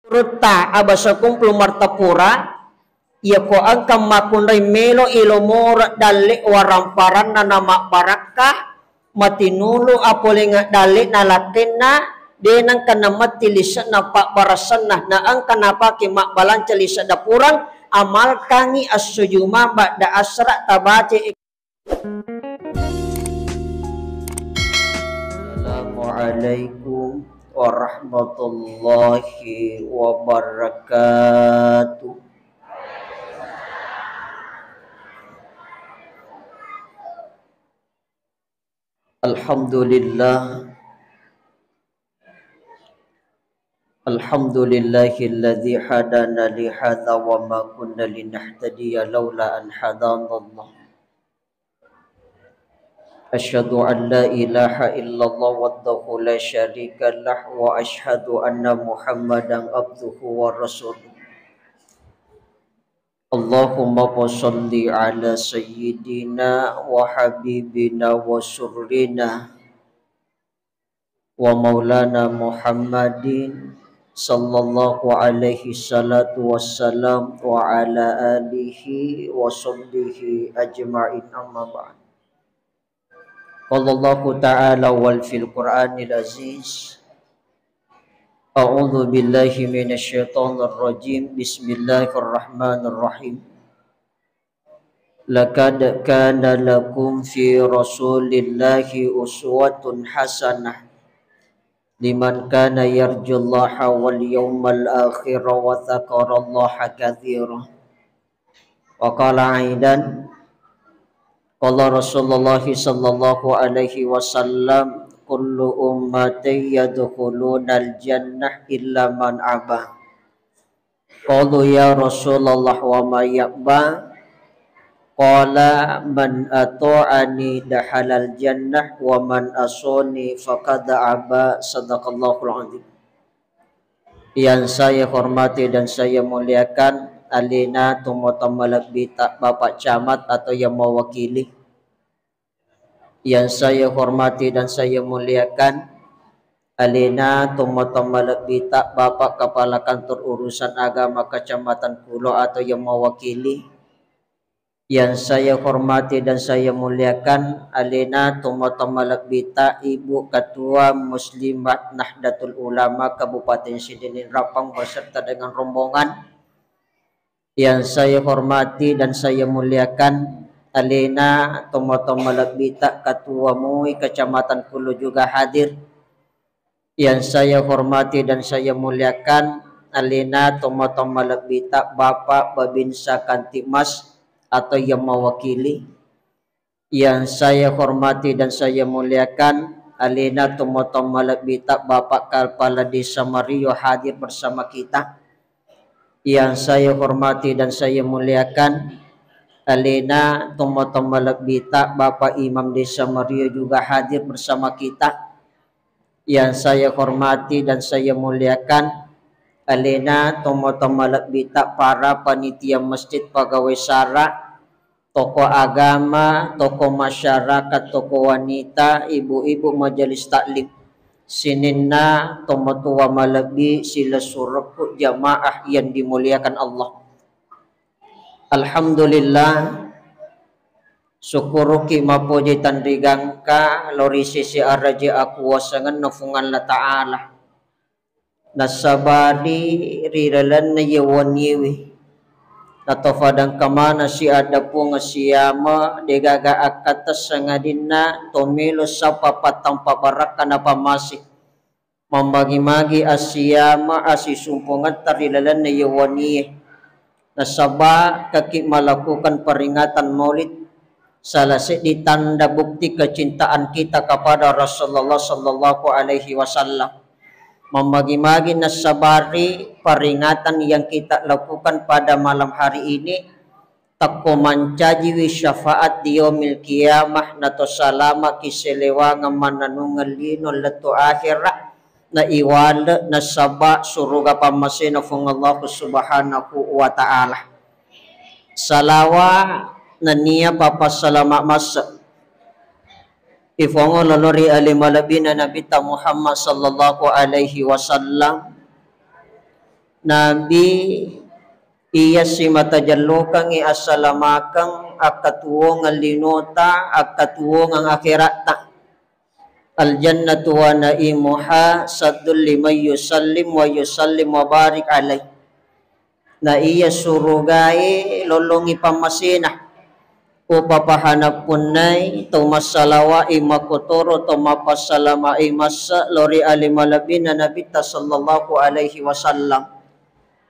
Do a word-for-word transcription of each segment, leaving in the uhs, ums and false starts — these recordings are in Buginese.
Rutta abasa kumpul martapura, iyako engka makkunrai melo ilomoro dalle waramparanna na mabbarakka, matinulu apolenga dalle na lattenna, de nengka nametti lise'na pabbarassanna, na engka napake mabbalanca lise dapurang, amalkangi esso Juma ba'da asra tabaca. Assalamualaikum warahmatullahi wabarakatuh. Alhamdulillah. Alhamdulillahilladzi hadana lihadza wa ma kunna linahtadiya laula an hadanallah. Asyhadu an la ilaha illallah wahdahu la syarika lah wa asyhadu anna Muhammadan abduhu wa rasuluh. Allahumma shalli ala sayyidina wa habibina wa surrina wa maulana Muhammadin sallallahu alaihi salatu wassalam wa ala alihi wa sahbihi ajma'in, amma ba'd. Qala Allahu ta'ala wal fil Qur'anil Aziz. A'udzu billahi minasy syaithanir rajim. Bismillahirrahmanirrahim. Laqad kana lakum fi Rasulillahi uswatun hasanah liman kana yarjullaha wal yawmal akhir wa dzakarallaha katsira. Wa qala aidan, qala Rasulullah sallallahu alaihi wasallam, kullu ummati yadkhulunal jannah illa man aba. Qalu ya Rasulullah wa ma ya'ba? Qala man ata'ani dakhalal jannah wa man asani faqad aba. Sadaqallahul azim. Yang saya hormati dan saya muliakan alena tomatoa malebbita Bapak Camat atau yang mewakili. Yang saya hormati dan saya muliakan alena tomatoa malebbita Bapak Kepala Kantor Urusan Agama Kecamatan Kulo atau yang mewakili. Yang saya hormati dan saya muliakan alena tomatoa malebbita Ibu Ketua Muslimat Nahdlatul Ulama Kabupaten Sidenreng Rappang beserta dengan rombongan. Yang saya hormati dan saya muliakan alena tomatoa malebbita Ketua MUI Kecamatan Kulo juga hadir. Yang saya hormati dan saya muliakan alena tomatoa malebbita Bapak Babinsa Kamtibmas atau yang mewakili. Yang saya hormati dan saya muliakan alena tomatoa malebbita Bapak Kepala Desa Mario hadir bersama kita. Yang saya hormati dan saya muliakan alena tomatoa malebbita Bapak Imam Desa Mario juga hadir bersama kita. Yang saya hormati dan saya muliakan alena tomatoa malebbita para panitia masjid, pegawai syara, tokoh agama, tokoh masyarakat, tokoh wanita, ibu-ibu majelis taklim, sininna tomatoa malebbi silessurekku jamaah yang dimuliakan Allah. Alhamdulillah, sukkuruki mappoji tanrigangka lao ri sese araja akuwasangenna Fuang Allah Ta'ala. Nassabari ri lalenna iye wenniewe, natofa dangka maneng si adda Puang siyama degaga akkatta sangadinna tomelo sappa pattampa barakka napammase. Mammagi-magi assiyama assisumpungetta ri lalenna iye wennie. Nasaba kaki melakukan peringatan Maulid, salah seddi tanda bukti kecintaan kita kepada Rasulullah sallallahu alaihi wasallam. Mammagi-magi nassabari peringatan yang kita lakukan pada malam hari ini, takko mancajiwi syafaat di yaumil qiyamah, nato salamaki selewangeng mannennungeng lino lettu akhera, na iwale nasaba suruga pammasena Fuang Allah Subhanahu wa Ta'ala. Salawa nennia papassalama masse ifongo lolo ri ale malebbina Nabitta Muhammad sallallahu alaihi wasallam. Nabi iya simata jellokengngi assalamakeng akkatuwongeng linota, akkatuwongeng akheratta. Al-jannatu wa na'imuha saddul liman yusallim wa yusallim wa barik alaih. Na iya surugae lollongngi pammasena. Upapahana punnai tau massalawa'i makkotoro tau mappassalama'i massa lao ri ale malebbina Nabitta sallallahu alaihi wasallam.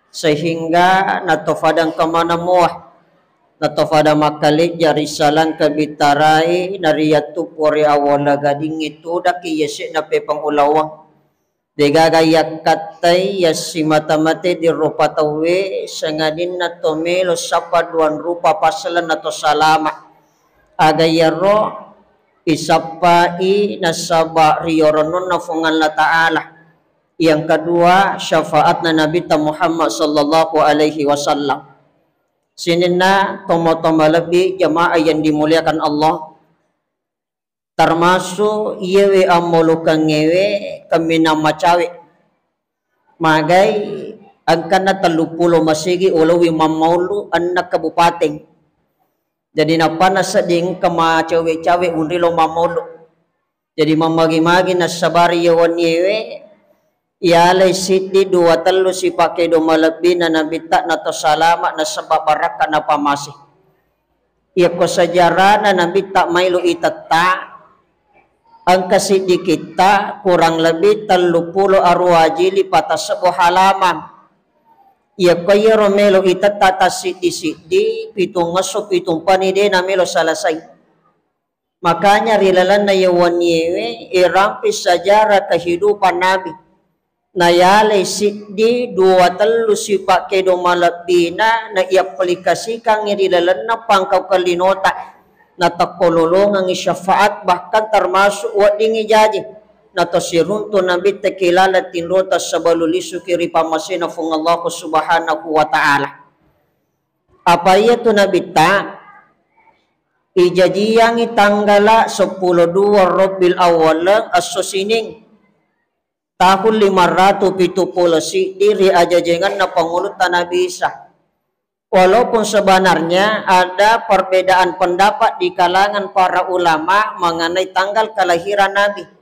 Sehingga natofadang kemana mua, natofada makkalejja ri salangka bittarai, nariyattuppo ri awwala gadingnge tudakki yase'na pepang ulawang. Degaga yakkattai yassimata-mate di rupa tauwe, sangadinna to melo sappa duang rupa passalenna to salama. Aga iyaro isappai nasaba riyorononna Fuang Allah Ta'ala. Yang kedua, syafaatna Nabitta Muhammad sallallahu alaihi wasallam. Sininna tomatoa malebbi jamaah yang dimuliakan Allah, termasuk iyewe ammolokengngewe kaminang macawe. Magai engkanna telluppulo masigi olowi mammaulu enneng kabupateng. Jadi nappanna sedding engka macawe-cawe unri lo mammaulu. Jadi mammagi-magi nassabari iya wenniewe, iyalai siddi dua tellu sipakkedo malebbina Nabitta nato salama nasaba barakka napamase. Iyakko sejarana Nabitta maelo itetta, engka siddikitta kurang lebih telluppulo aruwa jili patasebbu halaman. Iyakko iyaro melo itetta tassiddi-siddi, pitung esso pitung pani de namelo selesai. Makanya ri lalenna iya wenniewe, irampi sejarah kehidupan Nabi. Nayalai siddi, dua, tellu sipakkedo malebbina, na iaplikasikangngi ri lalenna pangkaukeng linota. Natakkololongengngi syafaat, bahkan termasuk weddingngi jaji. Nato siruntu Nabitta kilala tinrota sebelum lisuki ri pammasena Fuang Allah Subhanahu wa Ta'ala. Apa iya tu Nabitta? Ijajiangngi tanggala seppulo dua Robbil Awwal, esso Sining, tahun lima ratu pitu pulo siddi ri ajajengenna pangulutta Nabi Isa. Walaupun sebenarnya ada perbedaan pendapat di kalangan para ulama mengenai tanggal kelahiran Nabi.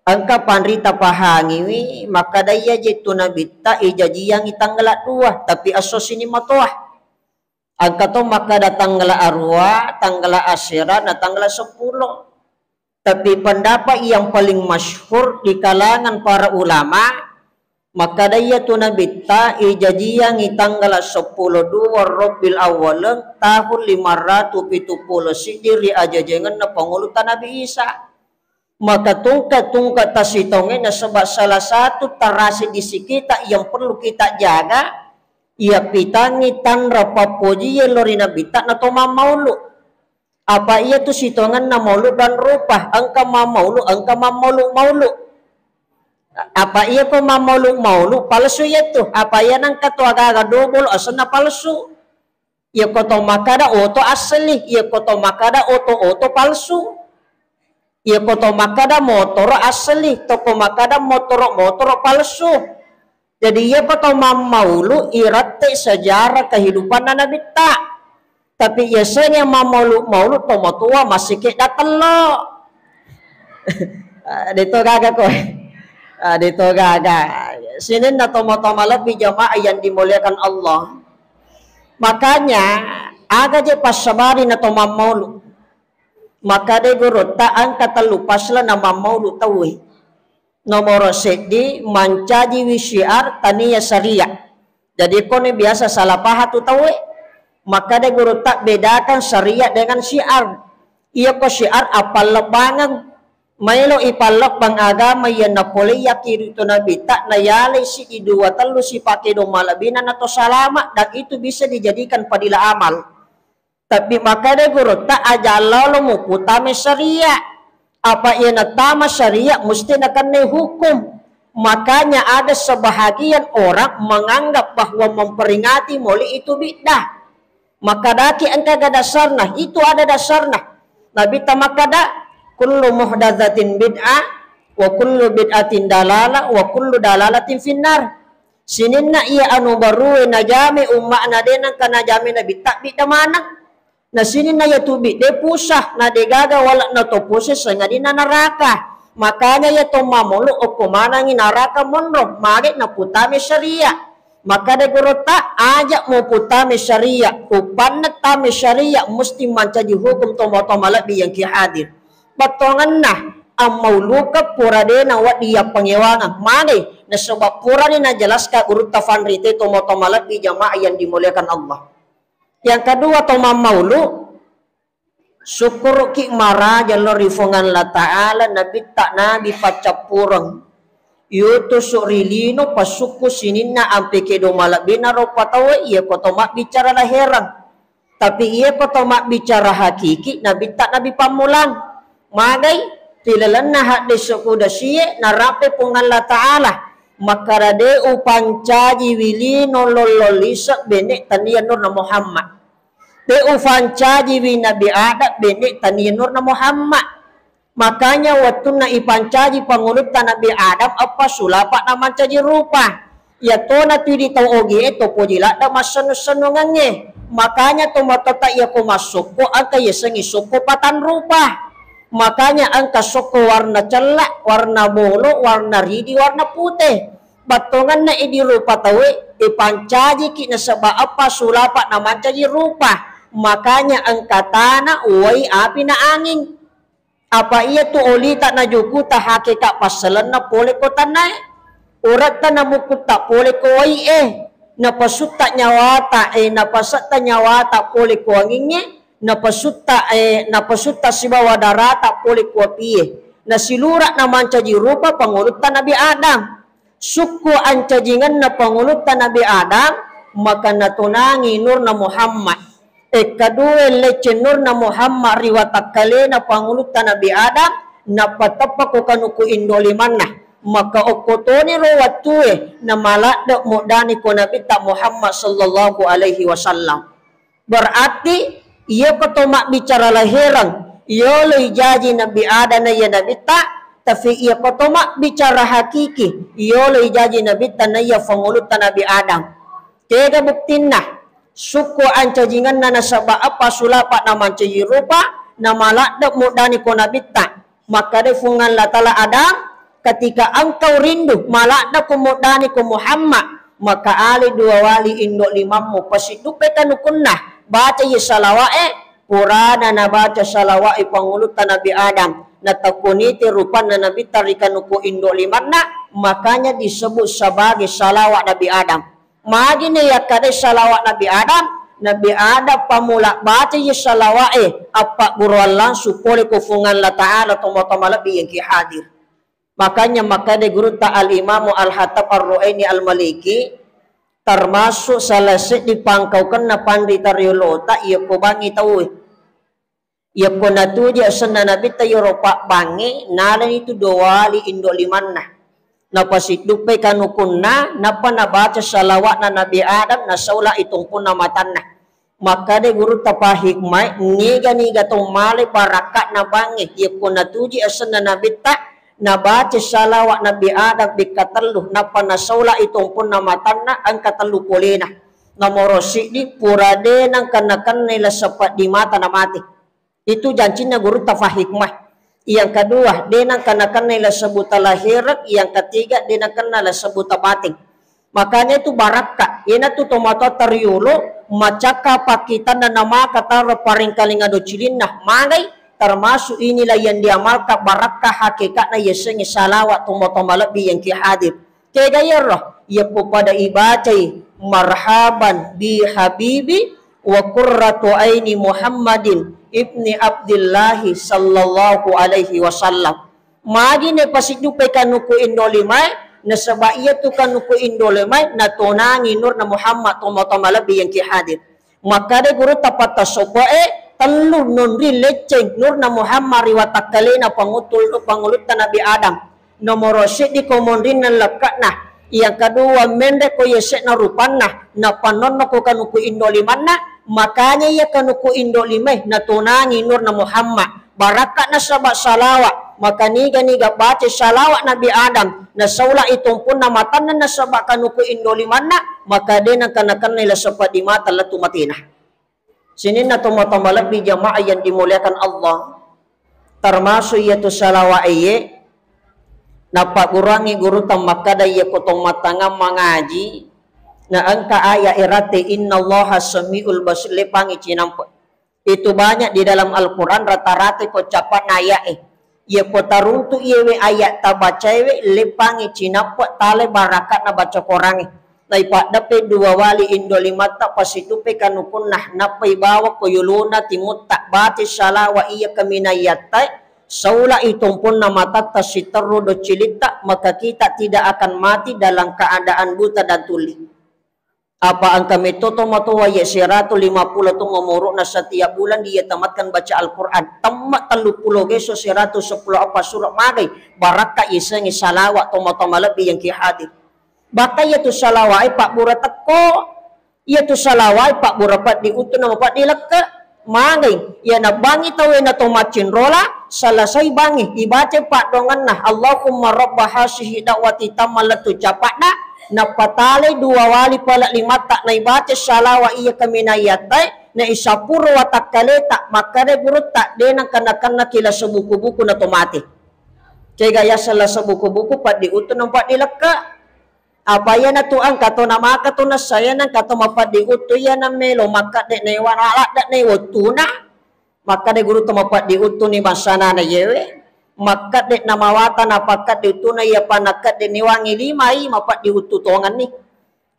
Engka panrita pahangiwi makkada iya jettu Nabitta ijajiangngi tanggala dua, tapi esso Sining matoa. Engka to makkada tanggala arua, tanggala asera, na tanggala seppulo. Tapi pendapat yang paling masyhur di kalangan para ulama, makkada iya tu Nabitta ijajiangngi tanggala seppulo dua Robbil Awwal tahun lima ratu pitu pulo siddi ri ajajengenna pangulutta Nabi Isa. Maka tungka-tungka tasitongeng nasaba salah satu tarasi di sekitar yang perlu kita jaga, iya pitangngi tanra pappojie lao ri Nabitta nato mammaulu. Apa iya tu sitongenna maulu dan rupa, engka mammaulu, engka mammaulu-maulu. Apa iya ko mammaulu-maulu, palsu iya tu. Apa iya nengka tu agaga dobol, asenna palsu. Iya ko to makkada oto asli, iya ko to makkada oto-oto palsu. Iya ko to makkada motoro asli, to ko makkada motoro-motoro palsu. Jadi iya ko to mammaulu irette sejarah kehidupanna Nabitta. Tapi iya sengnge mammaulu-maulu to matoa masih ke datello. Ah, de to gaga ko. Ah, de to gaga. Sininna tomatoa malebbi jamaah yang dimuliakan Allah. Makanya aga je passabari na to mammaulu. Maka de gurutta engka tellu pasla na mammaulu tauwe. Nomoro seddi, mancajiwi syiar tania syariat. Jadi koni biasa salah paham tu tauwe. Maka de gurutta bedakan syariat dengan syiar. Iya ko syiar appallebbangeng. Maelo ipallebbang agama iya napolei yakkiritu Nabitta, nayalai siddi dua tellu sipakkedo malebbina nato salama, dan itu bisa dijadikan fadilah amal. Tapi makkeda gurutta, aja lalo muputama syariat. Apa iya nattama syariat musti nakennai hukum. Makanya ada sebahagian orang menganggap bahwa memperingati Maulid itu bid'ah. Makkedaki engka ga dasarna, itu ada dasarna. Nabitta makkeda, "Kullu muhdatsatin bid'ah, wa kullu bid'atin dalalah, wa kullu dalalatin finnar." Sininna iya anu barue najame umma'na de nengka najame nabitta bidda maneng. Na sininna iyatu bidde pusa, na degaga wale'na to puse sangadinna naraka. Makanya iya to mamolo okko manengngi naraka monro, mage naputame syariat. Makkeda gurutta, aja muputame syariat, upanneng tame syariat, musti mancaji hukum tomatoa malebbi yang ki hadir. Bettuangenna, ammauluka pura de nawedding yappangewangeng. Mage, nasaba purani najelaska gurutta fanrite tomatoa malebbi jamaah yang dimuliakan Allah. Yang kedua, to mammaulu, sukkuruki maraja lao ri Puang Allah Ta'ala, nabitta nabi paccappureng. Yutusu ri lino pasukku sininna ampe kedo malebbina rupa tauwe, iya ko to mabbicara lahereng. Tapi iya ko to mabbicara hakiki, nabitta nabi pammulang. Magai, ri lalenna haddesu kudasie, narape Puang Allah Ta'ala. Makkada de upancajiwi lino lollong lise bene tania nurna Muhammad. De ufancajiwi Nabi Adam bene tania nurna Muhammad. Makanya wettunna ipancaji pangulutta Nabi Adam eppa sulapa namancaji rupa. Iyatona tu idi tau ogie to poji ladde massennu-sennungengnge. Makanya tomatoatta iya ko massokko engka yasengngi sokko patang rupa. Makanya engka sokko warna cella, warna bolo, warna ridi, warna pute. Bettuangenna idi rupa tauwe, ipancajiki nasaba eppa sulapa namancaji rupa. Makanya engka tana, uwai, api na anging. Apa iya tu olita najukuta hakeka passalenna pole ko tannae. Uretta namukkutta pole ko waie. Napasutta nyawata, eh, napasetta nyawata pole ko angingnge. Napasutta, eh, napasutta sibawa darata pole ko apie. Nasilura namancaji rupa pangulutta Nabi Adam. Sukku ancajingenna pangulutta Nabi Adam, maka natonangi nurna Muhammad. E, kedua, lecce nurna Muhammad ri watakkalena pangulutta Nabi Adam, nappa teppa ko kanuku indo limanna. Maka okko toni ro wattue, namaladde muddani ko Nabitta Muhammad sallallahu alaihi wasallam. Berarti, iya ko to mabbicara lahereng, yoloi jaji Nabi Adam na iya Nabitta, tapi iya ko to mabbicara hakiki, yoloi jaji Nabitta na iya pangulutta Nabi Adam. Kega buktinna? Sukku ancajingenna nasaba eppa sulapa namancaji rupa, namaladde muddani ko Nabitta. Makkadai Fuang Allah Ta'ala, Adam, ketika engkau rindu, maladde ko muddani ko Muhammad, maka ale dua wali indo limammu, pasidduppe kanukunna, baca ye salawa'e, purana nabaca salawa'e pangulutta Nabi Adam, natakkoniti rupanna Nabitta ri kanuku indo limanna, makanya disebut sebagai salawat Nabi Adam. Magini yakkadai salawat Nabi Adam, Nabi Adam pammula baca ye salawa'e, appagguruang langsung pole ko Fuang Allah Ta'ala, tomatoa malebbi yang ki hadir. Makanya makkada gurutta Al-Imamu Al-Hattab Ar-Ruaini Al-Maliki, termasuk salah seddi pangkaukenna panrita riolota, iya ko bangi tauwe. Yakko natuji asenna Nabitta iyaro pabbangnge, nalani tu dua wali indo limanna. Napasidduppe kanukunna, nappa nabaca salawatna Nabi Adam, nasaula i tompunna matanna. Makkada gurutta pahikmae, niga-niga tau male barakka'na bangnge, yakko natuji asenna Nabitta, nabaca salawat Nabi Adam bekka tellu, nappa nasaula i tompunna matanna, engka tellu polena. Nomoro siddi, pura de nengka nakennai lasa peddi mata namate. Itu jancinna gurutta fahikmah. Yang kedua, de nengka nakennai lasa buta lahereng. Yang ketiga, de nakenna lasa buta bateng. Makanya itu barakka. Iyanatu tomatoatta riolo, macakka pakkitanna namaka taro paringkalinga docilinna. Magai, termasuk inilah yang diamalkan barakka hakikatna yasengnge salawat tomatoa malebbi yang ki hadir. Kega iyaro, yakko pada ibacai, "Marhaban bi habibi wa qurratu aini Muhammadin ibni Abdillahi sallallahu alaihi wasallam." Magi ne pasiddupai kanuku indo limae, nasaba iyatu kanuku indo limae natonangi nurna Muhammad tomatoa malebbi yang ki hadir. Makkada gurutta patta sopo'e, tellu nonri lecceng nurna Muhammad ri watakkalena pangutul-, pangulutta Nabi Adam. Nomoro seddi ko monrinna lekke'na. Yang kedua, menre ko yase'na rupanna, nappa nonno ko kanuku indo limanna, makanya iya kanuku indo limae natonangi nurna Muhammad. Barakka nasaba salawat. Maka niga-niga baca salawat Nabi Adam, nasaula itumpunna matanna nasaba kanuku indo limanna, maka de nengka nakennai laseppa di mata lettu matena. Sininna tomatoa malebbi jamaah yang dimuliakan Allah, termasuk iyatu salawat iye, nappagguruangngi gurutta makkada, iyako tommattangang mangaji, na engka ayat irate, "Innallaha samiul basir," lepangi cinampe. Itu banyak di dalam Al-Quran, rata-rata ko cappanna ayat e. Iyako taruntu iyewe ayat tabacaewe, lepangi cinampe, tale barakatna baca Qurangnge. Naipaddeppe dua wali indo limatta, pasituppe kanukunna, nappai bawa ko yolona timutta, baca salawat iya kaminaiyattae, saula itumpunna matatta siterru doccilitta, maka kita tidak akan mati dalam keadaan buta dan tuli. Apa engka metto tomatoa ye seratu lima pulo taung umuru'na, setiap bulan dia tamatkan baca Al-Quran, temma tellu pulo geso seratu seppulo eppa sura magai, barakka isengi salawat tomatoa malebbi yang ki hadir. Bahkan iyatu salawat e pabbura tekko, iyatu salawat e pabbura paddi uttu namo paddi lekke. Magai, iyana bangi tauwe na to maccinrola, selesai bangi, ibaca paddoangenna, "Allahumma rabba hasihi da'wati tamma," lettu cappadna, nappa talai dua wali pale limatta, naibaca salawat iya kaminaiyattae, naisappuro watakkaleta, makkada gurutta, de nengka nakennaki lase buku-buku na to mate. Kega yaseng lase buku-buku paddi uttu namo paddi lekke. Apa iyanatu engka to namaka to nassayana engka to mapaddi uttu iyana melo makkedde newa ladde ne wettuna. Makkeda guru to mapaddi uttuni bangsana na yewe. Makkedde namawata napakkedde uttuna, iyapa nakkedde newangi limai mapaddi uttu tongenni.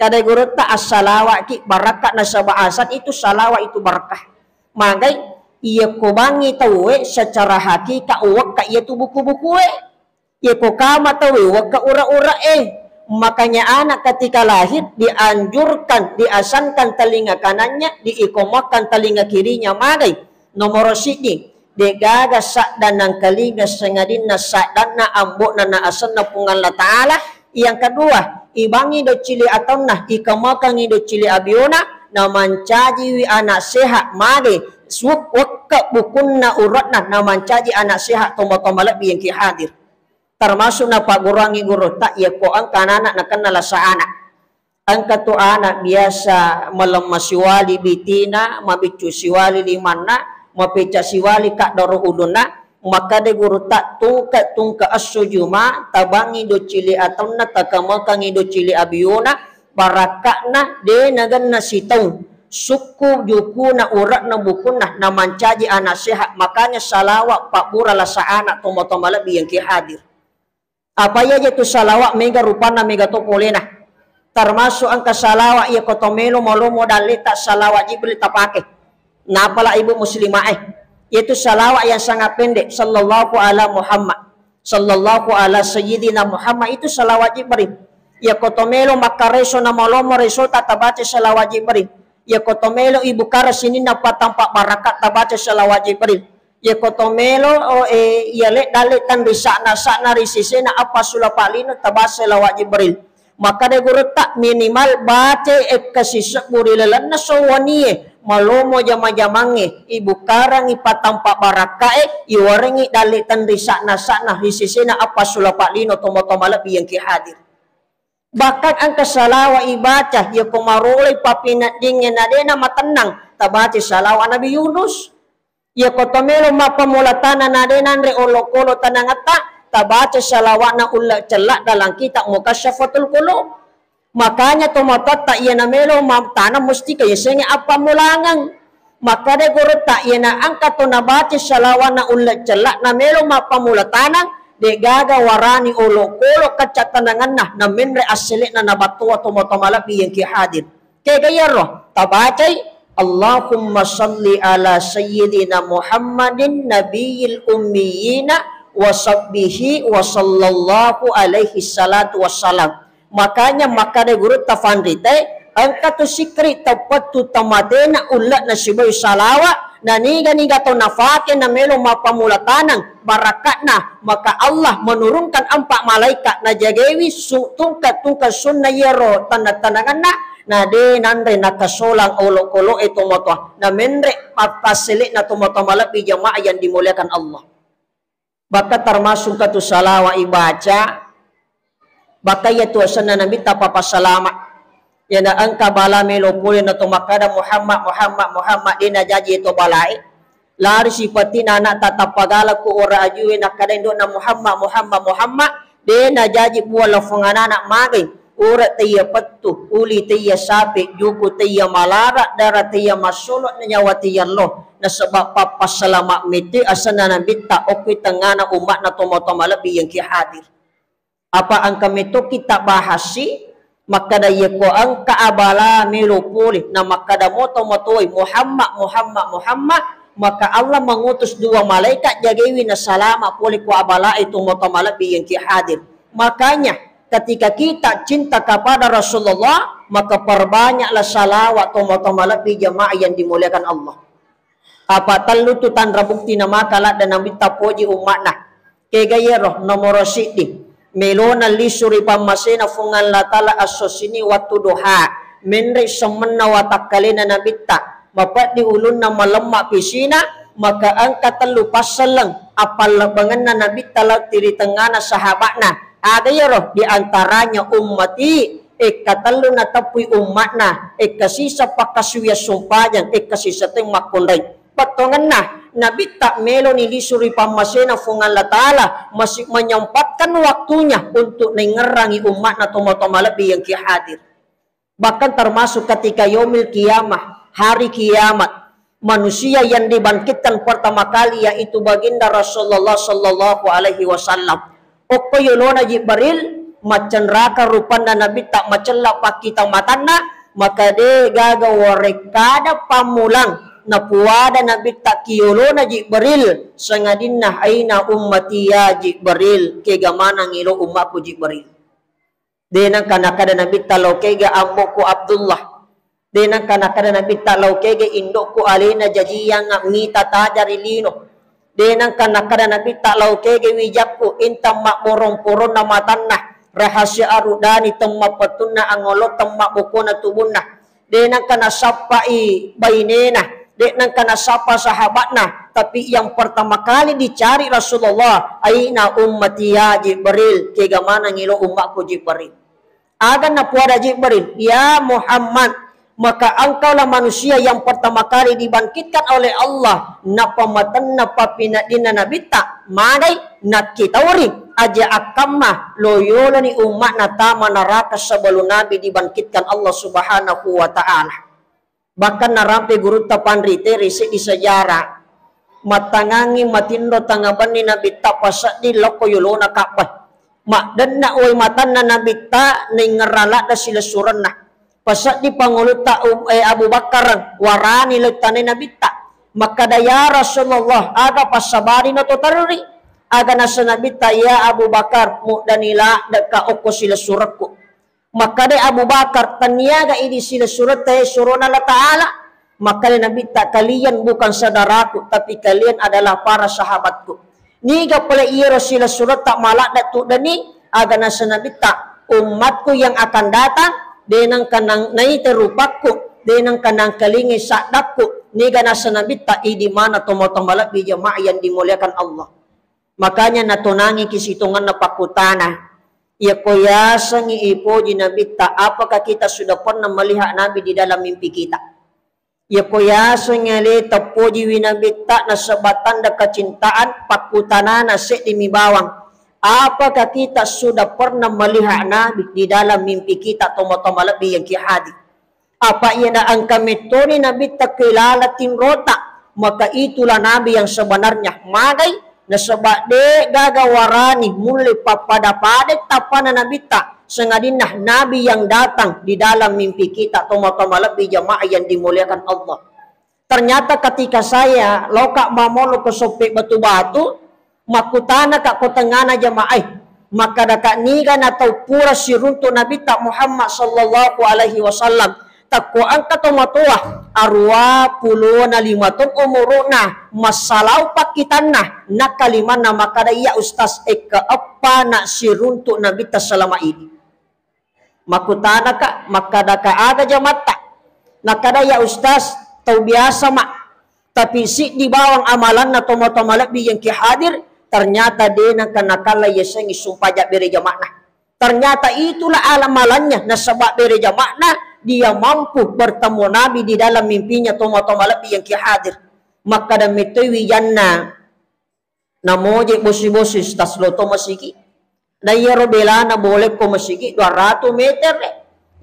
Kada gurutta assalawaki barakka nasaba asan itu salawat itu berkah. Magai iyako bangi tauwe secara hakika uwekka iyatu buku-bukue. Iyako kama tauwe wekka ura-ura e. Makanya anak ketika lahir dianjurkan, diasankan telinga kanannya, diikomakan telinga kirinya. Magai nomoro siddi, degaga sadda nangkalinga sengadinna saddanna ambo'na na asenna Puang Allah Ta'ala. Yang kedua, ibangi doccili ataunna, ikamakangi doccili abiona, namancajiwi anak sehat. Magai suk wekka bukunna uratna, namancaji anak sehat tomatoa malebbi yang ki hadir. Termasuk napagguruangngi gurutta, iyako engka anak-anak nakenna lasa anak. Engka tu anak biasa malemma siwali bitina, mabiccu siwali limanna, mapecca siwali kaddoro ulunna, makkeda gurutta tungke-tungke esso juma, tabangi doccili ataunna, takamakangi doccili abiona, barakka'na de nagenna sitaung, sukku jukuna ure'na bukunna, namancaji anak sehat. Makanya salawat pabbura lasa anak tomatoa malebbi yang ki hadir. Apa iya je tu salawat mega rupanna mega to polena. Termasuk engka salawat iyako to melo malomo dalleta salawat Jibril tapake. Napala ibu muslimah e. Yaitu salawat yang sangat pendek, sallallahu ala Muhammad, sallallahu ala sayyidina Muhammad, itu salawat Jibril. Iyako to melo makkareso na malomo resota tabaca salawat Jibril. Iyako to melo ibukara sininna patampa barakat tabaca salawat Jibril. Iyako to melo, oh, eh, iya le dalle tanri sa'na-sa'na ri sisena appa sulapa lino tabaca salawat Jibril. Makkeda gurutta minimal baca ekka sisebbu ri lalenna sowwanie, malomo jama-jamangnge, ibukarangi patampa barakkae, iwarengi dalle tanri sa'na-sa'na ri sisena appa sulapa lino tomatoa malebbi yang ki hadir. Bahkan engka salawat ibaca, iyako maroloi papineddiangnge na dena matennang, tabaca salawat Nabi Yunus. Iyako to melo mappammula tanang na de nanre olokolo tanangetta, tabaca salawatna ulle cella dalam kitab Mukasyafatul Qulub. Makanya tomatoatta iyana melo mattanang mustika yasengnge appammulangeng. Makkeda gurutta iyana engka to nabaca salawatna ulle cella na melo mappammula tanang, degaga warani olokolo kacca tanangenna na menre assele'na na battoa tomatoa malebbi yang ki hadir. Kega iyaro tabacai, Allahumma salli ala sayyidina Muhammadin nabiyil ummiyina wa sahbihi wa sallallahu alaihi salatu wassalam. Makanya makkeda gurutta fanrite, engka tu sikri tepettu tamatena ulle nasibawai salawat, naniga-niga to nafake na melo mappammula tanang barakka'na, maka Allah menurunkan empat malaikat najagaiwi su-, tungke-tungke sunna iyaro tanang-tanangenna, na de nanre nakasolang olokolo'e tomatoa, na menre pa-, passele'na tomatoa malebbi jamaah yang dimuliakan Allah. Bahkan termasuk engka tu salawat ibaca, bahkan iya tu asenna Nabitta pappasalama. Iyana engka bala melo pole na to makkada Muhammad, Muhammad, Muhammad, de najaji to balae. Lari sipatina anakta tappa gala ku ora ajue nakkada indo'na Muhammad, Muhammad, Muhammad, de najaji buang lafong anana magai. Ura taiya pettu, uli taiya sape, juku taiya malara, dara taiya massolo, nyawa taiya lo. Nasaba pappasalama mete asenna Nabitta okki tengngana umma'na tomatoa malebbi yang ki hadir. Apa engka metokki tabbahasi, makkada yeko engka abala melo pole, na makkada moto motoi Muhammad, Muhammad, Muhammad, maka Allah mengutus dua malaikat jagaiwi na salama pole ko abalae tomatoa malebbi yang ki hadir. Makanya ketika kita cinta kepada Rasulullah, maka perbanyaklah salawat tomatoa malebbi jamaah yang dimuliakan Allah. Apa tellu tu tanra bukti na maka ladde Nabitta poji umma'na. Kega yero nomoro siddi, melona lisu ri pammasena Fuang Allah Ta'ala esso sini wattu doha, menre semmenna watakkalena Nabitta, mapeddi ulunna malemma pisina, maka engka tellu passelleng appallebbangenna Nabitta lao ri tengngana sahaba'na. Aga yero? Di antaranya ummati, ekka tellu nateppui umma'na, ekka sisa pakkasuwiang sumpajang, ekka sisa teng makkunrai. Pettongenna, Nabitta meloni lisu ri pammasena Fuang Allah Ta'ala, masih menyempatkan waktunya untuk naingngerangi umma'na tomatoa malebbi yang ki hadir. Bahkan termasuk ketika yaumil qiyamah, hari kiamat, manusia yang dibangkitkan pertama kali yaitu Baginda Rasulullah sallallahu alaihi wasallam. Okko yolona Jibril, maccenraka rupanna Nabitta, macella pakkita matanna, maka de gaga warekkada pammulang napuada Nabitta ki yolona Jibril, sangadinna aina ummati ya Jibril, kega manang ilo ummaku Jibril. De nengka nakkada Nabitta lao kega amboku Abdullah. De nengka nakkada Nabitta lao kega indokku alena jajiyang mita taja ri lino. De nengka nakkada Nabitta lao kega wijakku intang mabborong-poronna matanna, rahasia arudani temmapettunna angolo temmabbokona tubunna. De nengka nasappai bainena, de nengka nasappa sahabatna, tapi yang pertama kali dicari Rasulullah, aina ummati ya Jibril, kega manang ilo ummaku Jibril. Aga napuada Jibril, ya Muhammad, maka engkaulah manusia yang pertama kali dibangkitkan oleh Allah, napamatenna papinadinna Nabitta, magai nakkitauri aja akkamma lo yoloni umma'na tama neraka sebelum Nabi dibangkitkan Allah Subhanahu wa Ta'ala. Bahkan narampe gurutta panrite ri seddi sejarah, mattangangi matinro tangabenni Nabitta paseddi lokko yolona Ka'bah. Maddenna wai matanna Nabitta naingngerang ladde silessurenna. Paseddi pangulutta U-, eh, Abu Bakar warani lettanai Nabitta. Makkada, "Ya Rasulullah, aga passabarino to terri?" Aga nasa Nabitta, "Ya Abu Bakar, muddani laddeka okko silessurekku." Makkada Abu Bakar, "Tenniaga idi silessuretta e surona Allah Ta'ala?" Makkada Nabitta, "Kalian bukan saudaraku, tapi kalian adalah para sahabatku." Niga pole iyaro silessuretta maladde tuddeni, aga nasa Nabitta, "Ummatku yang akan datang, de nengka nang-, naite rupakku, de nengka nangkalingi saddakku." Niga nasa Nabitta, idi mana tomatoa malebbi jamaah yang dimuliakan Allah. Makanya natonangiki sitongenna pakkutana. Iyako yasengngi ipoji Nabitta, apakah kita sudah pernah melihat Nabi di dalam mimpi kita? Iyako yasengngi aleta pojiwi Nabitta nasaba tanda kecintaan, pakkutanana seddimi bawang. Apakah kita sudah pernah melihat Nabi di dalam mimpi kita, tomatoa malebbi yang ki hadir? Apa iyana engka mettoni Nabitta ko ilala tinrota, maka itulah Nabi yang sebenarnya. Magai? Nasaba de gaga warani mulle pappada-pada tappana Nabitta, sangadinna Nabi yang datang di dalam mimpi kita, tomatoa malebbi jamaah yang dimuliakan Allah. Ternyata ketika saya loka mamolo ke Soppe Batu-Batu, makkutanaka ko tengngana jamaah e, makkadaka, "Niga na tau pura siruntu Nabitta Muhammad sallallahu alaihi wasallam, takko engka tomatoa aruwa pulona lima taung umuru'na, massalau pakkitanna, nakalimanna makkada, 'Iya Ustaz, ekka eppa na siruntu Nabitta selama ini.'" Makkutanaka, makkadaka, "Aga jamatta?" Nakkada, "Ya Ustaz, tau biasa ma, tapi siddi bawang amalanna tomatoa malebbi yang ki hadir, Ternyata de' nengka nakalla yasengnge sumpaja bere jama'na. Ternyata itulah amalannya, nasaba bere jama'na dia mampu bertemu Nabi di dalam mimpinya, tomatoa malebbi yang ki hadir. Makkada metoi wijanna, namoje bosi-bosi, "Ustaz, lo to masigi?" Na iyaro belana bolekko masigi dua ratus meter e.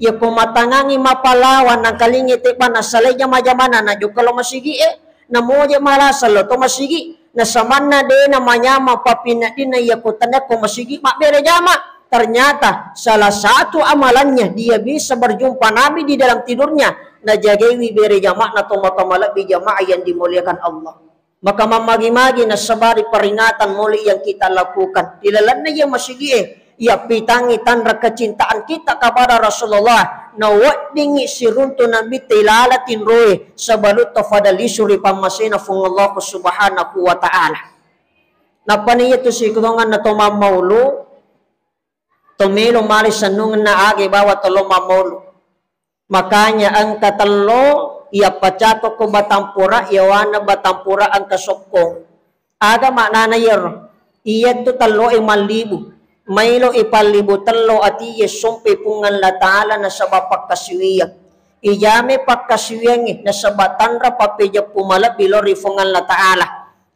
Iyako matangangi mapalawa nangkalingi tebba nasalai jama-jamana najokka lo masigi e. Namoje malasa lo to masigi. Nasamanna de' namanyamang papinneddinna iyako tennakko masigi mabbere jama. Ternyata salah satu amalannya dia bisa berjumpa Nabi di dalam tidurnya. Najagaiwi bere jama'na tomatoa malebbi jamaah yang dimuliakan Allah. Maka mammagi-magi nasabari peringatan moli yang kita lakukan. Di lalenna iya masigi e, iya pitangi tanra kecintaan kita kepada Rasulullah. Naweddingi siruntu Nabi te ilala tinroe sebelum tafada lisu ri pammasena Fuang Allah Subhanahu wa Ta'ala. Nappa ni iya tu sikonganna to mammaulu, to melo male sennungenna age bawa to lo mammaulu. Makanya engka tello iya pacako ko batampura, yawana batampura engka sokkong. Aga maknana iyaro? Iyatu tello e mallibu. Mailo ipallibu tello atiye sompe Puang Allah Ta'ala nasaba pakkasiwiyang. Ijame pakkasiwiyangnge nasaba tanra pappejeppu malebbi lao ri Puang Allah Ta'ala.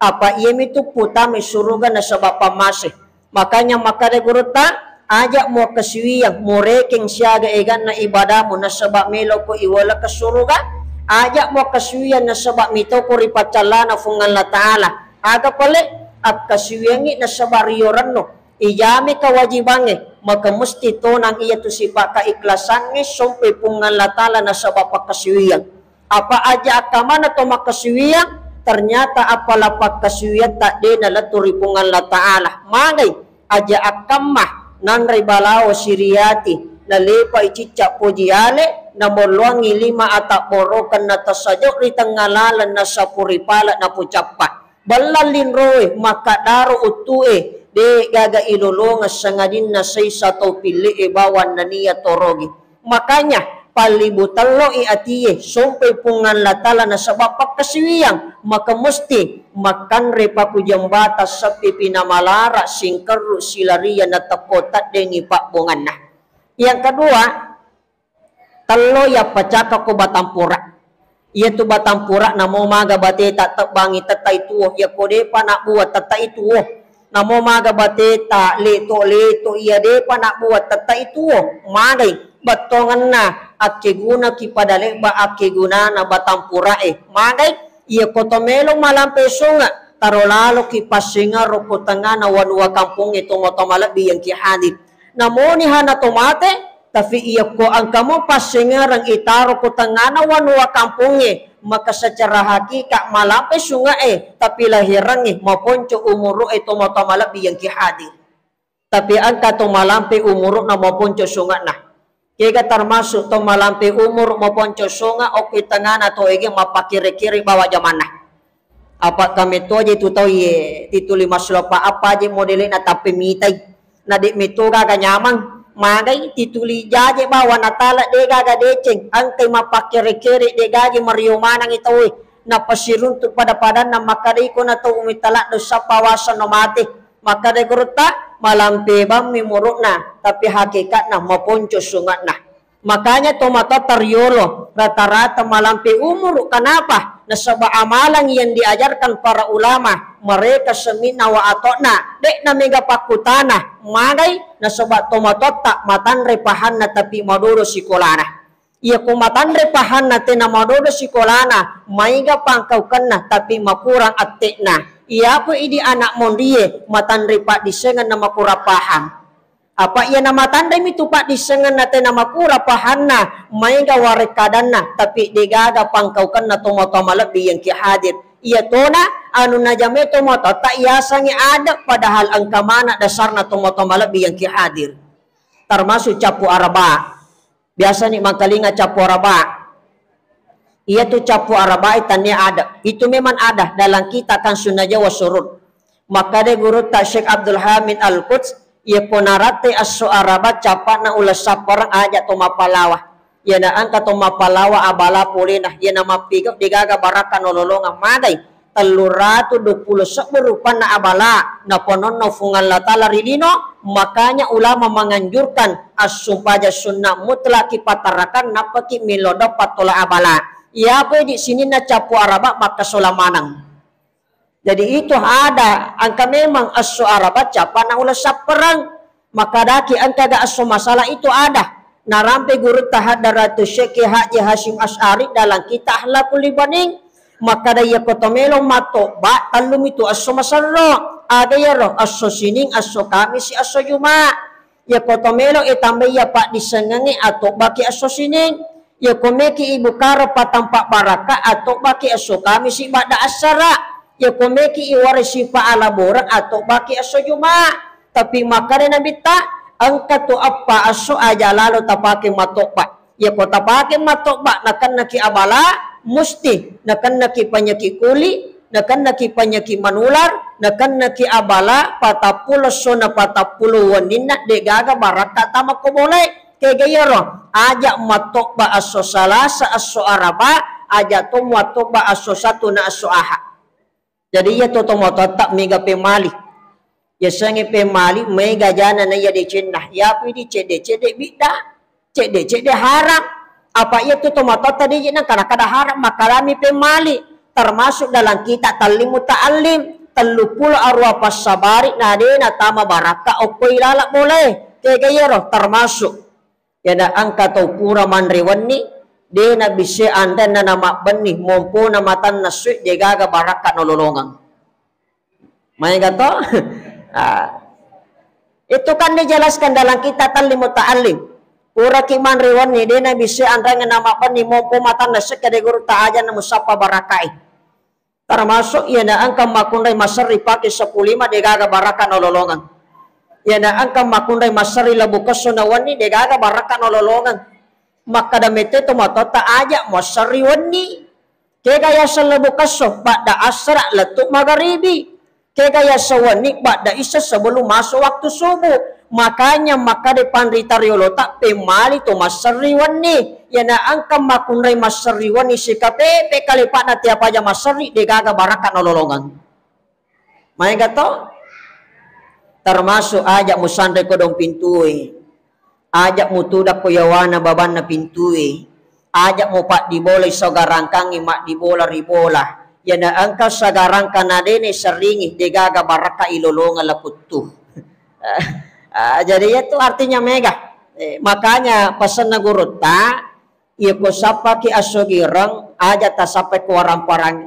Apa iyamitu putama suruga nasaba pammase. Makanya makkada gurutta, aja muakkasiwiyang, murekeng siaga eganna ibadamu nasaba meloko iwalekeng suruga. Aja muakkasiwiyang nasaba mitoko ri paccallana Fuang Allah Ta'ala. Aga pale? Akkasiwiyangngi nasaba riyorenno. Ijami kewajibangnge, maka musti tonang iyatu sipa kaikhlasangnge sompe Puang Allah Ta'ala nasaba pakkasiwiyang. Apa aja akkamana to makkasiwiyang, ternyata apala pakkasiwiyatta de' nalettu ri Puang Allah Ta'ala. Magai aja akkamma nanre balawo siriyati, nalepai cicca poji ale, namolloangi lima atabborokeng natasajo ri tengnga laleng nasapuri pale napucappa. Bellang linroe, makkaddaro uttue, de' gaga ilolongeng sangadinna saisa tau pille'e bawang nania torogi. Makanya, pallibu telloi atie, sompai Puang Allah Ta'ala nasaba pakkasiwiyang, maka musti makkanre pakujang bata seppipi namalara singkerru silarian natekko teddengi pabbonganna. Yang kedua, tello yappacaka ko batampura. Iyatu batampura namo maga bateta tebbangi tettai tuo, iyako depa nabbua tettai tuo. Namo maga bateta leto-leto iya depa nabbua tettai tuo. Magai bettongenna akkegunaki pada lebba akkegunana batampura e. Magai iyako to melo malampe sunga, taro laloki passengerro ko tengngana wanua kampongnge tomatoa malebbi yang ki hadir. Namoni hana to mate, tapi iyako engka mo passengereng itaro ko tengngana wanua kampongnge, maka secara hakikat malampe sunga e, tapi lahirangnge maponco umuru e tomatoa malebbi yang ki hadir. Tapi engka to malampe umuru'na maponco sunga'na. Kega termasuk to malampe umuru maponco sunga okko tengngana to ege mappakkere-kere bawa jamanna. Apa kametto aja itu tau ye tituli massulo apa aja modele na tappe mitai. Na de metto gaga nyamang, magai tituli jaje bawa natala de gaga deceng, engkai mappakkere-kere de gaga mario manang i tauwe. Napasiruntu pada-padanna makkada iko na tau umittala dosa pawasa no mate. Makkada gurutta, malampe bammi umuru'na, tapi hakikatna maponco sunga'na. Makanya tomatoatta riolo rata-rata malampe umuru. Kenapa? Nasaba amalan yang diajarkan para ulama, mereka seminna wa atokna, de'na mega pakkutana, magai nasaba tomatoatta matanre pahanna tapi madodo sikolana. Iyako matanre pahanna tena madodo sikolana, maiga pangkaukenna tapi makurang atte'na. Iyako idi anak monrie matanre paddissengenna makurang pahang. Apa iyana matanremi tu paddissengenna tena makurang pahanna, maiga warekkadanna tapi degaga pangkaukenna tomatoa malebbi yang ki hadir. Iyatona anu najamai tomatoatta yasengnge adek, padahal engka maneng dasarna tomatoa malebbi yang ki hadir. Termasuk cappu araba. Biasani mangkalinga cappu araba. Iyatu cappu arabai tannia ada. Itu memang ada dalam kitab kan Sunnah Jawa Surut. Makkada gurutta Syekh Abdul Hamid Al-Quds, iyako naratte esso araba cappa'na uleng sappareng aja to mapalawa. Iyana engka to mapalawa abala polena, iyana mappigau degaga barakka nololongang magai. telluratu duappulo sebbu rupanna abala napononno Fuang Allah Ta'ala ri lino. Makanya ulama menganjurkan assumpajang sunna mutlak ki pattarakan nappaki milodong pattola abala. Iyapa di sininna cappu Araba makkasola maneng. Jadi itu ada, engka memang esso Araba cappa na uleng sappereng. Makkadaki engkaga esso masalah itu ada. Narampe gurutta Hadratus Syekh Haji Hasyim Asy'ari dalam kitab Akhlaqul Ibanin. Makkada iyako to melo matobba tellumi tu esso maserro. Aga iyaro? Esso Sining, esso Kamisi, esso Juma. Iyako to melo e tambai iya paddissengengnge atobbaki esso Sining. Iyako meki ibukaro patampa barakka atobbaki esso Kamisi badda assara. Iyako meki iware sipa alaboreng atobbaki esso Juma. Tapi makkada Nabitta, engka tu eppa esso aja lalo tapake matobba. Iyako tapake matobba nakennaki abala, musti nakennaki panyaki kuli, nakennaki panyaki manular, nakennaki abala patappulo esso na patappulo wenninna degaga barakka tama ko bolae. Kega iyaro? Aja matobba esso Salasa, esso Araba, aja to matobba esso Sattu na esso Aha. Jadi iya to tomatoatta mega pemali. Yasengnge pemali mega jana na iya decenna. Yapi di cedde-cedde bidda, cedde-cedde haram. Apa iya tu tomatoatta di jina kada-kada haram, makalami pemali. Termasuk dalam kitab Tallim Muta'allim, telluppulo arua passabari na de natama barakka okko ilala bolae. Kega iyaro? Termasuk. Iyana engka tau pura manre wenni, de nabissai anrenna namabbenni, mompona matanna sui, degaga barakka nololongeng. Maega to? Ah. Itu kan dijelaskan dalam kitab Tallim Muta'allim. Puraki manre wenni, de nabissai anrenna namabbenni, mompo matanna sui, kede gurutta aja na musappa barakkai. Termasuk iyana engka makkunrai maserri pake seppulo lima degaga barakka nololongeng. Iyana engka makkunrai maserri lebu kesso na wenni degaga barakka nololongeng. Makkada mette tomatoatta aja muasserri wenni. Kega yaseng lebu kesso badda assara lettu magaribi. Kega yaseng wenni badda isya sebelum masuk waktu subuh. Makanya makkada panrita riolota pemmali to masserri wenni. Iyana engka makkunrai masserri wenni sikapepe kalepa'na tiapaja masserri degaga barakka nololongeng. Maega to? Termasuk aja musanre kodong pintue. Aja mutudakko yawana babanna pintue. Aja mupaddibolai sagarangkangngi maddibola ri bola. Iyana engka sagarangka na dene serringi degaga barakka ilolongeng laputtu. Ah, jadi iyatu artinya mega. Eh, makanya pasenna gurutta, iyako sappaki assogireng, aja tasappai ko waramparang.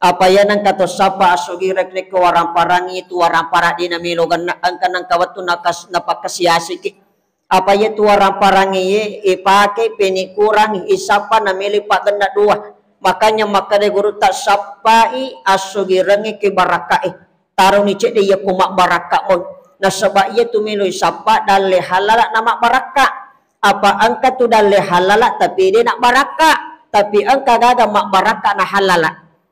Apa iya nengka to sappa assogireng rekko waramparang itu waramparang dina melo genna engka nengka wettu nakas-, napakkasiasiki. Apa iya tu waramparang iye ipake peni kurang isappa na melo paggenna dua. Makanya makkeda gurutta sappai assogirengnge ke barakkae. Taroni cedde iya ko mabbarakka moi. Nasaba iya tu melo isappa dalle halala na mabbarakka. Apa engka tu dalle halala tapi de na barakka. Tapi engka gaga mabbarakka na halala.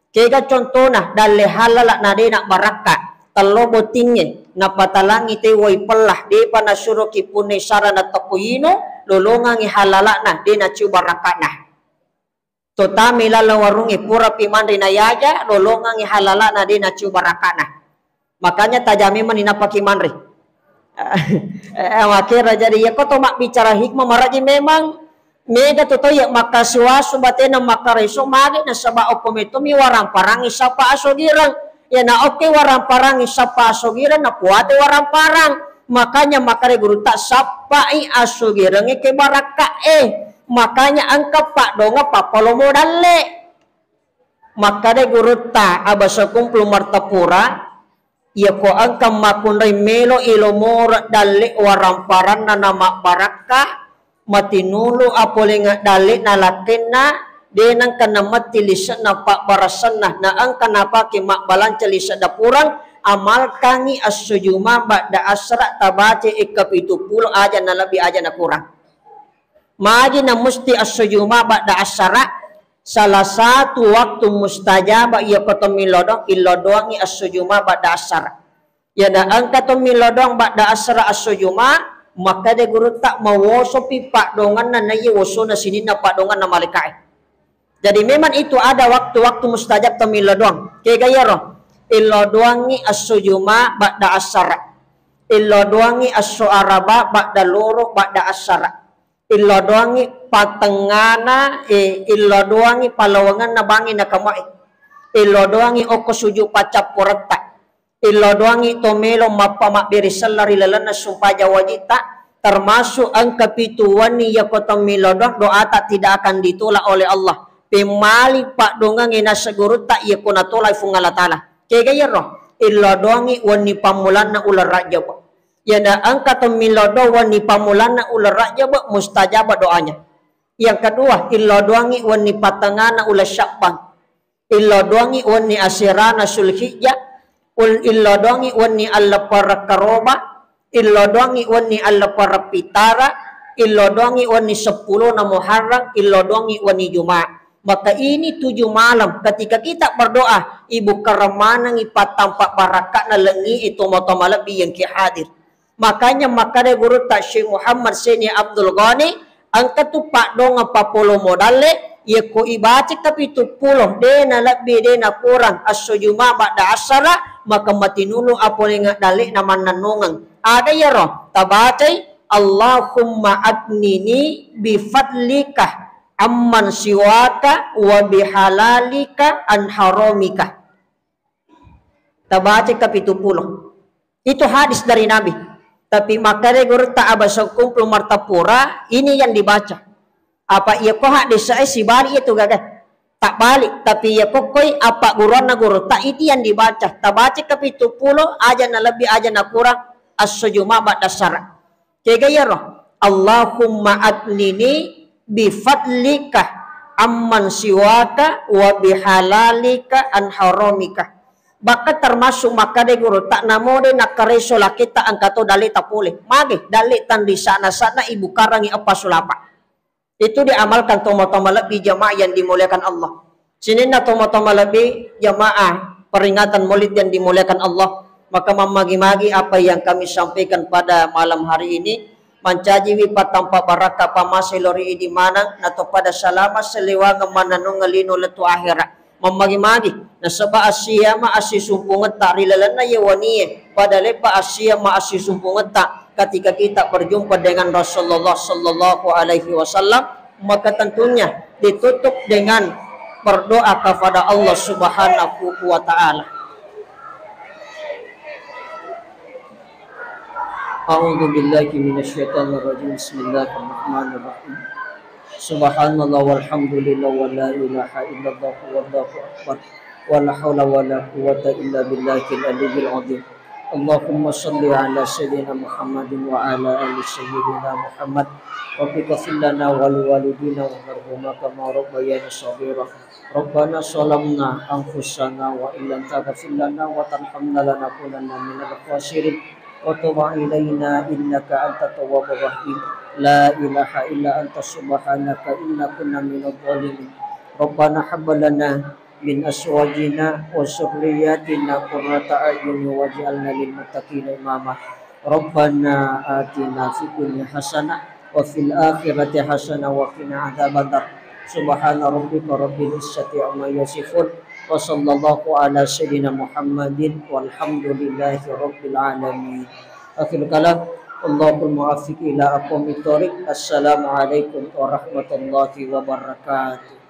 Kega contona, dalle halala na de na barakka. Tello bottingnge, napatalangi te wai pella, depa nasuroki punnai sara na teppo ino, lolongangi halalana, de naciu barakkana. Totami laleng warungnge, purapi manre na yaja, lolongangi halalana, de naciu barakkana. Makanya tajami mani napaki manre. Eh, makera jadi iya ko to mabbicara hikmah maraji memang mega to toye makkasiwasu batena makkareso mage nasaba okko metomi waramparang isappa asogireng. Iya na okke waramparang isappa asogireng na puate waramparang. Makanya makkare gurutta sappai asogireng ke barakka e. Makanya engka paddonga pappalomo dalle. Makkadai gurutta Abah Sekumpul Martapura, iyako engka makkunrai melo ilomoro dalle waramparanna na mabbarakka, matinulu apolenga dalle na lakkenna, de nengka nametti lise'na pabbarassanna, na engka napake mabbalanca lise dapurang, amalkangi esso Juma badda assara tabaca ekka pitu pulo aja na lebbi aja na kurang. Magi na musti esso Juma badda assara? Salah satu waktu mustajabah iya ko to milodong, illodoangi esso Juma badda assara. Iya na engka to milodong badda assara esso Juma, makkeda gurutta mawosopi paddonganna naiya wosona sininna paddonganna malaikae. Jadi memang itu ada waktu-waktu mustajab to millau doang. Kega iyaro? Illau doangngi esso Juma ba'da asara. Illau doangngi esso Araba ba'da loro ba'da asara. Illau doangngi patengngana, eh, illau doangngi palawangenna bangngi nakamoe. Illau doangngi okko suju paccapporetta. Illau doangngi to melo mappa mabbere sella ri lalenna sumpaja wajitta, termasuk engka pitu wenni yako to millau doang doata tidak akan ditolak oleh Allah. Pemmali paddongengnge nasegurutta yako natolak Fuang Allah Ta'ala. Kega iyaro? Illau doangngi wenni pammulanna uleng Rajab. Iyana engka to millau doang wenni pammulanna uleng Rajab, mustajabah doanya. Yang kedua, illau doangngi wenni patengana uleng Sya'ban. Illau doangngi wenni aserana Zulhijjah, ul-, illau doangngi wenni alleppereng karoba, illau doangngi wenni alleppereng pitara, illau doangngi wenni seppulona Muharram, illau doangngi wenni Juma. Maka ini tujuh malam, ketika kita berdoa, ibukkareng manengngi pattampa barakka'na lengngi e tomatoa malebbi yang ki hadir. Makanya makkeda gurutta Syekh Muhammad Seni Abdul Ghani, engka tu paddongeng papolomo dalle, yekko ibaca kapitu pulo, de nalebbi, de nakurang, esso Juma ba'da asara, maka matinulu apolengnge dalle na mannennungeng. Aga iyaro? Tabacai, Allahumma aghnini bifadlika amman siwaka wa bihalalika an haramika. Tabaca kapitu pulo. Itu hadis dari Nabi. Tapi makkeda gurutta Abah Songkumpul Martapura, ini yang dibaca. Apa iya ko hadis e sibalik itu gaga. Tak balik, tapi iya ko koi apa guruanna gurutta itu yang dibaca. Tabaca kapitu pulo, aja na lebih, aja na kurang, esso Juma ba'da asara. Kega iyaro? Allahumma aghnini bifadlika amman siwaka wa bihalalika an haramika. Bahkan termasuk makkeda gurutta, namo de nakkareso laketta engka to dalle tapole. Mage dalle tanri sana-sana ibu karangi eppa sulapa. Itu diamalkan tomatoa malebbi jamaah yang dimuliakan Allah. Sininna tomatoa malebbi jamaah peringatan Maulid yang dimuliakan Allah, maka mammagi-magi apa yang kami sampaikan pada malam hari ini, mancajiwi pattampa barakka pamase lori idi maneng, nato pada salama selewangeng mannennungeng lino lettu akhirat. Mammagi-magi, nasaba assiama assisumpungetta ri lalenna ye wanie, pada leppa assiama assisumpungetta ketika kita berjumpa dengan Rasulullah sallallahu alaihi wasallam, maka tentunya ditutup dengan berdoa kepada Allah Subhanahu wa Ta'ala. A'udzu billahi minasyaitonir rajim. Bismillahirrahmanirrahim. Subhanallah walhamdulillah wa la ilaha illallah wallahu akbar. Wa la haula wa la quwwata illa billahil aliyyil azim. Allahumma shalli ala sayyidina Muhammadin wa ala ali sayyidina Muhammad. Rabbi ighfir lana wa liwalidina warhamhuma kama rabbayana shaghira. Rabbana zalamna anfusana wa illam taghfir lana wa tarhamna lanakunanna minal khasirin. Wa tub alaina innaka antat tawwabur rahim. La ilaha illa anta subhanaka inna kunna minadh dhalimin. Rabbana hab lana min azwajina wa dzurriyyatina qurrata a'yun waj'alna lil muttaqina imama. Rabbana atina fid dunya hasanah wa fil akhirati hasanah wa qina adzabannar. Subhana rabbika rabbil izzati amma yasifun. Wa sallallahu ala sayyidina Muhammadin walhamdulillahi rabbil alamin. Akhirul kalam, Allahul muwaffiq ila aqwamit thoriq. Assalamualaikum warahmatullahi wabarakatuh.